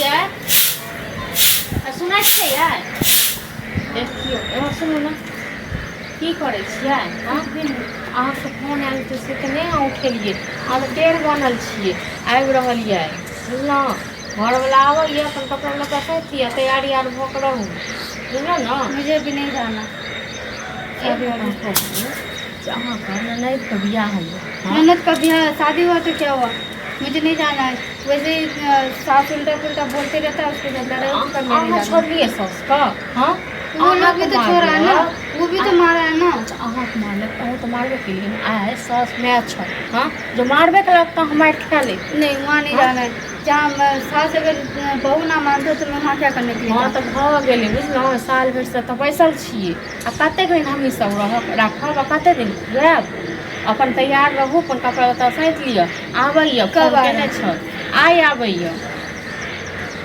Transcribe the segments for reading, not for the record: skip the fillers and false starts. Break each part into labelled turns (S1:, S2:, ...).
S1: छियै आ सुनै छियै? देखियौ एगो, सुनू ने, की करै छियै? हँ, अहाँके फोन आयल तऽ से तऽ नहि अहाँ उठेलियै। अहाँ तऽ टेढ़ बनल छियै। आबि रहल यऽ, बुझलहुँ? घरवला आबैए, अपन कपड़ा लत्ता सैत लिअ, तैयारी आर भऽ कऽ रहू, बुझलहुँ ने?
S2: मुझे भी नहीं जाना।
S1: एगो बात कहू जे अहाँके ननदिके बियाह होइए?
S2: ननद का ब्याह शादी हुआ तो क्या हुआ? मुझे नहीं जाना है। वैसे ही सास उल्टा पुल्टा बोलते रहता है, उसके साथ लड़ाई होती, मैं नहीं
S1: अहाँ
S2: जाना।
S1: छोड़लियै सासुके? हँ?
S2: वो लोग भी तो छोड़ा है ना, वो भी तो मारा है ना।
S1: अच्छा, अहाँके मारलक, अहूँ तऽ मारबे केलियै ने। आइ सास माय छल, हँ, जो मारबे केलक तऽ हम मारि खा लेब।
S2: नहीं, वहाँ नहीं
S1: हाँ?
S2: जाना है। जहाँ सास अगर बहू ना मानते तो मैं वहाँ क्या करने के लिए
S1: हँ
S2: जाऊँ?
S1: तऽ भऽ गेलै, बुझलहुँ? साल भरिसँ तऽ बैसल छियै। आ कतेक दिन हमही सब रहब राखब आ कतेक दिन खुआएब? अपन तैयार रहू, अपन कपड़ा लत्ता सैंत लिअ। आबैए
S2: कब
S1: फोन
S2: आ
S1: केने
S2: रहा?
S1: छल, आइ आबैए।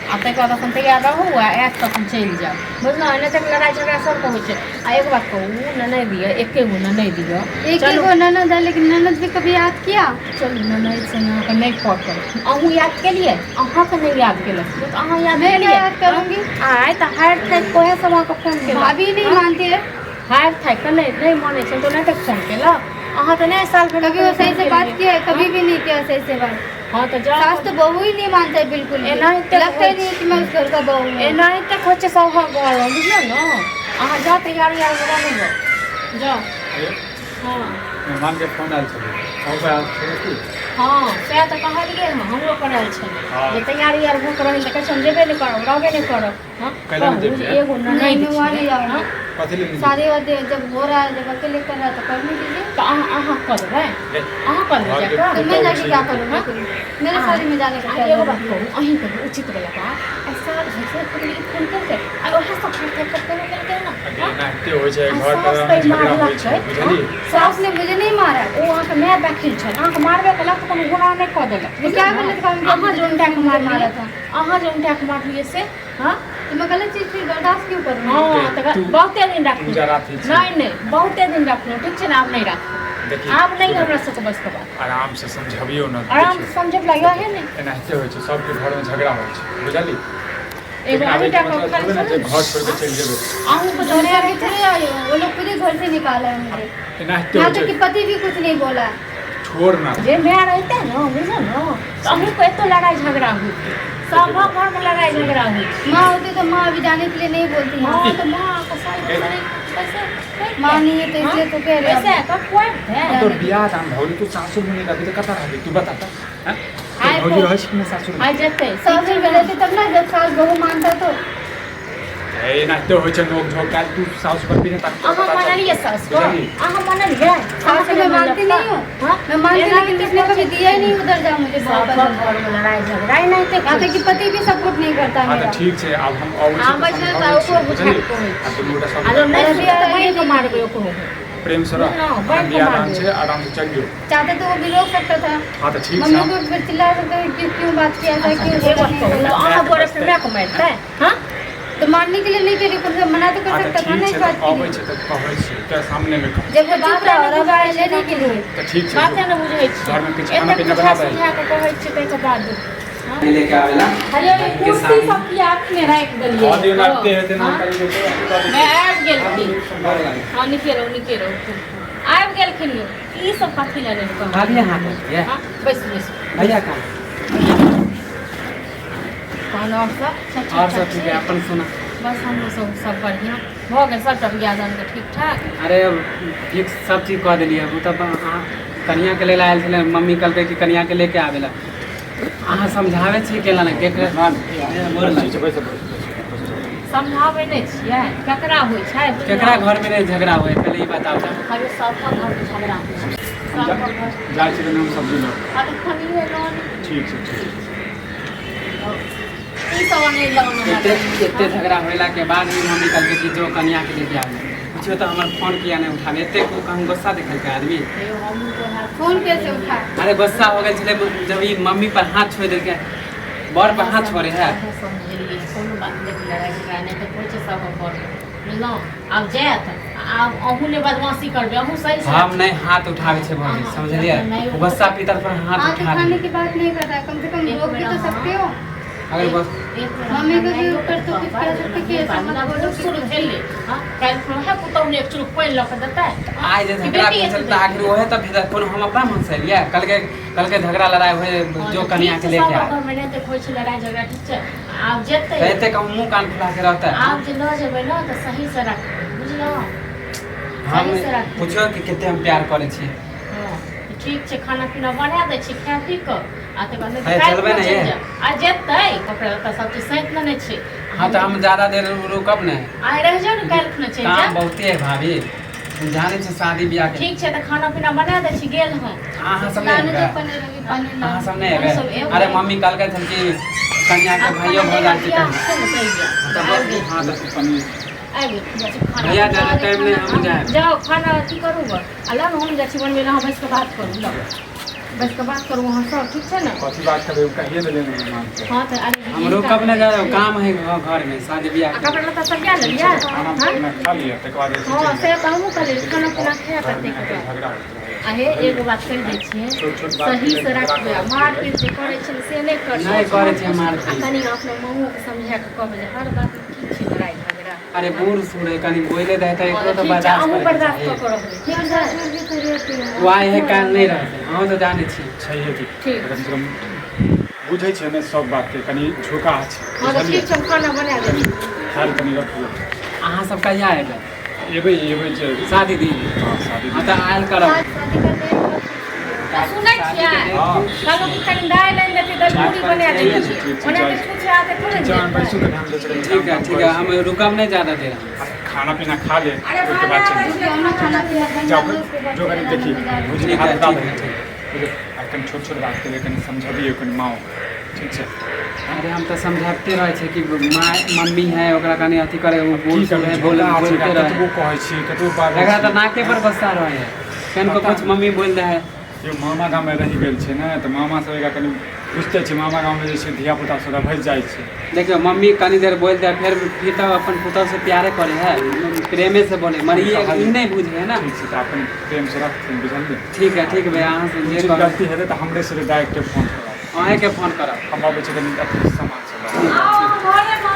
S1: आ ताहिके बाद अपन तैयार रहू आ आयत तऽ अपन चलि जायब, बुझलहुँ? एना तक लड़ाइ झगड़ा सबके होइ छै। आ एगो बात कहू, ननैद यऽ, एके गो ननैद यऽ।
S2: एक
S1: चलू।
S2: एक ननद है, लेकिन ननद भी कभी याद किया?
S1: चलू, ननैद से अहाँके नहि पटल। अहूँ याद केलियै? अहाँके नहि याद केलक तऽ अहाँ याद
S2: मैं क्या
S1: केलियै?
S2: याद करूंगी?
S1: आइ तऽ हारि थाकि कऽ उएह सब अहाँके फोन केलक।
S2: भाभी नहीं मानती है।
S1: हारि थाकि कऽ नहि नहि मानै छै तऽ नहि तऽ फोन केलक। अहाँ तऽ नहि साल भरि
S2: कभी वो सही से बात किया है? कभी भी नहीं किया सही से बात।
S1: हँ, तऽ जाउ।
S2: सास तो बहू ही नहीं मानता है बिल्कुल भी।
S1: एनाहिते
S2: लगता ही नहीं है कि मैं उस घर का बहू हूँ।
S1: एनाहिते होइ छै सभक घरमे, बुझलहुँ ने? अहाँ जाउ, तैयार उयार रहू, जाउ जाउ। हँ।
S3: मेहमानके फोन आयल छलै, अहूँ पर आयल छलै की?
S1: हँ, सएह तऽ कहलियै हँ, हमरो करायल छलै जे तैयारी आर भऽ कऽ रहै, तऽ कहै छै हम जेबे नहि करब, रहबे नहि करब। हँ।
S3: कैला नहि
S1: कहू
S3: जेबै?
S1: जे एगो
S2: नहीं,
S1: ननैद
S2: मैं वहाँ
S1: छियै,
S2: नहीं जाऊंगी।
S1: हँ?
S3: कथी लेल नहि?
S2: शादी वादी जब हो रहा है, जब अकेले कर रहा है तो करने दीजिए।
S1: तऽ अहाँ अहाँ कऽ देबै? अहाँ कऽ देबै
S3: घरके
S1: जाकऽ?
S2: तो मैं जाके क्या करूँगी?
S1: हाँ?
S2: मेरे
S1: हाँ।
S2: शादी में जाने का
S1: आ
S2: क्या
S1: एगो
S2: जरूरत
S1: बात
S2: है?
S1: कहू, अहीं कहू उचित वला बात। आ साल भरि से फोन फोन केलकै, आ उएह सब हाथ थाकि कऽ केना केलकै ने?
S3: अगे
S1: हँ?
S3: एनाहिते होइ छै।
S1: आ
S3: घर
S1: सास
S3: पर
S1: तऽ
S3: झगड़ा होइ छै।
S1: मारलकै।
S3: बुझलियै?
S2: सास ने मुझे नहीं मारा।
S1: ओ अहाँके माय दाखिल छल, अहाँके मारबे केलक तऽ कोनो गुनाह नहि कऽ देलक।
S2: तो क्या गलत काम किया?
S1: अहाँ जे उनटा के
S2: मुझे
S1: मारलियै
S2: मारा था।
S1: अहाँ जे उनटा के मारलियै से? हँ।
S2: तो मैं गलत चीज फिर बर्दाश्त क्यों करूँगी?
S1: हँ, तऽ बहुते दिन राखू।
S3: पूजा राति छै।
S1: नहि नहि, बहुते दिन राखलहुँ, ठीक छै ने? आब नहि राखू।
S3: देखी,
S1: आब नहि हमरा सबके बस के बात।
S3: आराम से समझबियौ ने।
S1: आराम
S3: देखियौ,
S1: से समझे ला यहे ने।
S3: एनाहिते होइ छै, सबके घरमे झगड़ा होइ छै, बुझलियै?
S1: एगो
S3: लेकिन आबैके
S1: अहींटा के
S3: मतलब
S1: खाली
S3: थोड़े ने जे
S1: छोड़ू।
S3: घर छोड़ि कऽ चलि जेबै।
S1: अहूँके
S2: मैं
S1: झगड़ा
S2: अभी थोड़े आई हूँ, वो लोग खुद ही घर से निकाला है मुझे।
S3: एनाहिते
S2: यहाँ
S3: होइ
S2: तक कि
S3: छै।
S2: पति भी कुछ नहीं बोला।
S3: छोड़ ना।
S1: जे माय रहिते ने, बुझल ने, तऽ अहूँके एतो लड़ाइ झगड़ा होइतै। सभक घरमे लड़ाइ झगड़ा होइ छै।
S2: माँ होती तो माँ अभी जाने के लिए नहीं बोलती यहाँ
S1: हँ
S2: से।
S1: तऽ माँ के साल कैसे?
S2: माँ नहीं है तो इसलिए तो कह रहे
S1: कैसे
S2: हैं।
S1: कब खुआबतै?
S3: तोर बियाह दान भऽ गेल, तू सासुरमे नहि रहबी तऽ कतऽ रहबी? तू बता तऽ, हँ?
S1: आइ
S3: तोर भौजी रहै छै कि नहि सासुरमे?
S1: आइ जेतै।
S2: सासुर में रहते तब ना, जब सास बहू मानता तो।
S3: ए, एनाहिते होइ छै नोक झोंक। काल्हि तू सासु पर पीने तक
S1: अहाँ मनलियै सासुके?
S3: बुझलियै?
S1: अहाँ मनलियै?
S2: सास को मैं मानती नहीं हूँ।
S1: हाँ?
S2: मैं मानती, लेकिन इसने कभी दिया ही नहीं उधर जा मुझे बहुत
S1: सभक
S2: पसंद है।
S1: घरमे लड़ाइ झगड़ा एनाहिते
S2: यहाँ तक कि पति भी सपोर्ट नहीं करता
S3: हँ, तऽ
S2: मेरा।
S3: ठीक छै, आब हम अबै छी।
S1: आबै छै तऽ ओकरो बुझा
S3: बुझलियै?
S1: कऽ कहै
S3: आ दुनू गोटा
S1: आ
S3: सब
S1: जब नहि
S2: अभी
S1: सुनतै तऽ
S2: आइए
S1: बान्हि कऽ
S2: नहीं।
S1: मारबै ओकरो।
S3: प्रेम से रह।
S1: बुझलहुँ, बान्हि कऽ
S3: बियाह दान
S1: मारबै।
S3: छै, आराम से चलि जो।
S2: चाहता तो वो भी रोक सकता था।
S3: हँ, तऽ ठीक छै।
S2: मम्मी को फिर चिल्ला सकता था कि क्यों बात किया था, क्यों
S1: एगो
S2: बोला
S1: बात
S2: नहीं
S1: कहू
S2: बोला।
S1: अहाँ बोले से मायके मारितै? हँ।
S2: तो मारने के लिए नहीं कह रही, कम से कम मना तो कर
S3: हँ, तऽ
S2: सकता था
S3: ठीक
S2: ना
S3: छै,
S2: इस
S3: तऽ
S2: बात के
S3: अबै
S2: लिए।
S3: छै तऽ कहै छी, तोरा सामनेमे कहब।
S2: जब वो चुप रहा और अब आए लेने के लिए।
S3: तऽ ठीक छै।
S1: बाते नहि बुझै छियै।
S3: घरमे किछु खाना
S1: एतेक
S3: पीना
S1: बुझा
S3: बना दे।
S1: सुझा कऽ कहै छियै, ताहिके बाद
S4: लेके आवेला।
S1: अरे, ई कुर्सी सब किया अखने राखि देलियै?
S3: हँ, दियौ, नापिते हेतै ने।
S1: हँ?
S3: कनि
S1: माय आबि गेलखिन। हँ, निके रहू, निके रहू। आबि गेलखिन यौ। ई सब कथी लए लेलकै?
S4: भाभी, अहाँ कहिए।
S1: हँ, बैसू बैसू।
S4: भैया कहाँ?
S1: तहन आओर सब सब ठीक
S4: और
S1: ठाक
S4: सब ठीक है।
S1: छै?
S4: अपन सुना।
S1: बस, हमरो सब सब बढ़िआँ भऽ गेल, सबटा बियाह दानके ठीक ठाक।
S4: अरे, फिक्स सब चीज कऽ देलियै। ओ तऽ अहाँ कनियाके लेल आयल छलै। मम्मी कहलकै कि कनियाके लेके आबै लए। अहाँ समझाबै छी केना ने केकरा?
S3: ठीक छै, बैस बैस बैस।
S1: समझाबै नहि छियै? केकरा होइ छै?
S4: केकरा घरमे नहि झगड़ा होइ, पहिले ई बताउ तऽ।
S1: अरे, सबक घरमे झगड़ा होइ छै, सबक घर।
S3: जाइ छी कनि हम सब्जी लऽ।
S1: हँ, तऽ खनिए लऽ आनी।
S3: ठीक छै, ठीक छै।
S1: ई सब अनै लऽ आना।
S4: एते एते झगड़ा होइलाके बाद भी मम्मी कहलकै कि जो कनियाके लेके आबै। पुछियौ तऽ हमर फोन किया नहि उठाबै? एते कहूँ गुस्सा देखेलकै आदमी।
S1: हमहूँ तो हैत।
S2: फोन कैसे उठाए?
S4: अरे, गुस्सा हो गेल छलै जब ई मम्मी पर हाथ छोड़ि देलकै। बड़ पर हाथ छोड़े है?
S1: सएह समझलियै, कोनो बात नहि, लड़ाइ झगड़ा नहि तऽ होइ छै सबक घरमे, बुझलहुँ? आब जायत, आब अहूँ नहि बदमाशी करबै, अहूँ सही से
S4: हम नहि हाथ उठाबै छै भौजी, समझलियै? गुस्सा पीतल पर हाथ
S2: हाथ
S4: उठा
S2: उठाने
S4: देबै।
S2: की बात नहीं कर रहा है, कम से कम
S1: एक
S2: रोक भी
S1: बेर
S2: तो
S1: हाँ।
S2: सकते हो।
S4: अगर बस
S1: एक बेर
S2: मम्मी
S1: हमरा
S2: को भी
S1: माइयो
S2: ऊपर तो कुछ कर सकते कि ऐसा मत बोलो कि
S1: शुरू भेलै। हँ, काल्हि खुना उएह पुतहु ने एक चुरुक पानि लऽ कऽ देतै।
S4: आइ जे
S1: कि
S4: झगड़ा
S1: बेटी
S4: भेल
S1: एतै
S4: छल तऽ आखिर ओहे तऽ भेल। कोनो हम अपना मन से एलियै? कहलकै कहलकै झगड़ा लड़ाइ होय
S1: हँ,
S4: जो
S1: तऽ
S4: कनिया
S1: ठीक
S4: के
S1: छै,
S4: लेके
S1: सब
S4: आए।
S1: घरमे नहि देखै छै लड़ाइ झगड़ा, ठीक छै, आब जेतै।
S4: तऽ एते कहूँ मुँह कान फुला के रहतै?
S1: आब जे लऽ जेबै ने तऽ सहीसँ रखबै, बुझलहुँ?
S4: हम
S1: सहीसँ रखबै।
S4: पुछियौ कि कते हम प्यार करै छियै।
S1: हँ, तऽ ठीक छै, खाना पीना बना दै छी, खा पी कऽ आ तकर बाद
S4: हे,
S1: काल्हि
S4: चलबै
S1: खुना
S4: ने
S1: चलि
S4: ये?
S1: जायब। आ जेतै कपड़ा लत्ता सब चीज सैंत लेने छै।
S4: हँ, तऽ हम ज्यादा देर रुकब नहि।
S1: आइ रहि जाउ ने, काल्हि खुना चलि
S4: काम
S1: जायब।
S4: बहुते है भाभी, जानै छी शादी बियाह के।
S1: ठीक छै, तऽ खाना पीना बना दै छी, गेल हम।
S4: अहाँ सब नहि
S2: लाने
S4: एबै?
S2: तो पनीर अभी पानी
S4: अहाँ
S2: लाओ।
S4: सब नहि
S1: हमसब
S4: एबै?
S1: एबै।
S4: अरे मम्मी कहलकै छल कि कनिया के
S1: आब
S4: भाइयो
S1: खाना
S4: भऽ जाइ छै।
S1: बियाह छै ने, तहिया।
S4: तऽ
S1: आबि गेल।
S4: हँ, तऽ
S3: पनीर
S1: आबि गेल, जाइ छी खाना।
S4: भैया ज्यादा टाइम नहि, हम जायब।
S1: जाउ, खाना अथी करू गऽ आ लऽ ने, हम जाइ छी बनबै लए, अहाँ बैस कऽ बात करू, लऽ बैस कऽ बात करू अहाँ सब, ठीक छै ने?
S3: कथी बात करबै? ओ कहिए देलै ने मेहमानके।
S1: हँ, तऽ अरे
S4: हम रुकब नहि ज्यादा, काम है घर में शादी बियाह
S1: आ
S4: के।
S1: कपड़ा लत्ता सब लए लेलियै?
S3: खाना
S1: हँ
S3: पीना खा लिअ, तकर बाद
S1: हँ, से तऽ हमहूँ कहलियै, खाना पीना खाए
S3: घरमे
S1: कतेक
S3: एते झगड़ा होइत रहै।
S1: आ हे, एगो बात कहि दै छियै,
S3: छोट छोट बात के
S1: सहीसँ
S3: लेल झगड़ा
S1: रखबै आ
S3: करैत
S1: मारपीट जे करै छै ने, से नहि करबै।
S4: नहि करै छै
S1: आ
S4: मारपीट।
S1: कनि अपना माँओके समझा कऽ कहबै जे हर बातमे की छै लड़ाइ झगड़ा।
S4: अरे बूढ़ सूढ़ है, कनि बोले दे तऽ एकरो तऽ
S1: ठीक छै,
S4: बर्दाश्त
S1: अहूँ
S4: करैके
S1: बर्दाश्त
S4: चाही।
S1: कऽ कऽ रहबै, ठीक छै?
S2: बर्दाश्त करके तो रहती हूँ।
S4: ओ आइ है काल्हि नहि रहतै, अहूँ तऽ जानै छी।
S3: छैहे कि
S1: ठीक।
S3: कमसँ कम बुझै छै ने सब बातके, कनि झोका छै।
S1: हँ, तऽ ठीक छै, हम खाना बना दै छी।
S3: ख्याल कनि रखियौ।
S4: अहाँ सब कहिया एबै?
S3: एबै एबै जे
S4: शादी दिन।
S3: हँ, शादी
S4: हँ, तऽ आयल करब।
S2: शादी का डेट कब फिक्स
S1: आ सुनै छियै?
S3: हँ।
S1: कहलहुँ कि कनि दालि आनि देतियै, दालि पूरी बना
S3: ठीक
S1: देतियै।
S3: छै,
S1: ओना
S3: जाइ
S1: तऽ
S3: छी।
S1: छुछे आते थोड़े
S3: ठीक छै, अहाँ बैसू
S1: जेतै।
S3: तऽ हम जाइ छी कनि
S4: ठीक है।
S3: काम
S4: ठीक है,
S3: करै
S4: हम रुकब नहि ज्यादा देर हम।
S3: छी। खाना पीना खा ले,
S1: अरे
S3: ओहिके बाद
S1: खाना
S3: चलि
S2: ठीक है, हम खाना पीना बना
S3: जाउ।
S2: लो, उसके बाद
S3: जो कनि
S2: चले
S3: देखी
S2: जाना बाजार।
S3: भुजली
S4: ठीक
S3: हाथ
S4: है,
S3: उठा
S4: ठीक है,
S3: दही।
S4: ठीक।
S3: बुझलियै? आ कनि छोट छोट बातके लेल कनि समझबियौ कनि माँओ, ठीक छै?
S4: अरे हम तऽ समझाबते रहै छियै कि माँ मम्मी है, ओकरा कनि अथी करे, ओ बूढ़
S3: की
S4: सूढ़
S3: करबै,
S4: है, बोल
S3: झगड़ा छै,
S4: बोलते
S3: एकरा
S4: रहे।
S3: कतबो कहै छियै, कतबो बाजै
S4: एकरा तऽ
S3: छियै।
S4: नाके पर बस्ता रहे है, कनिको
S3: पता
S4: कुछ मम्मी बोल दे है।
S3: यौ, मामा गाममे रहि गेल छै ने, तऽ मामा सब एकरा कनि बुझिते छै, मामा गाममे जे छै धियापुता सब रभसि जाइ छै।
S4: देखियौ, मम्मी कनि देर बोल दे, फेर फिर तऽ अपन पुतहु से प्यारे करे है, प्रेमे से बोले मरिए, ई नहि बुझे है ना।
S3: ठीक छै, तऽ अपन प्रेमसँ रखथिन, बुझलियै?
S4: ठीक है, ठीक भैया, अहाँ से
S3: कोनो
S4: जे
S3: चीज
S4: कहब
S3: गलती हेतै तऽ हमरे से डायरेक्टे फोन करब।
S4: अहेँके फोन करब।
S3: हम अबै छी कनि अथी सामान सब लऽ कऽ।
S1: आउ, हम घरेमे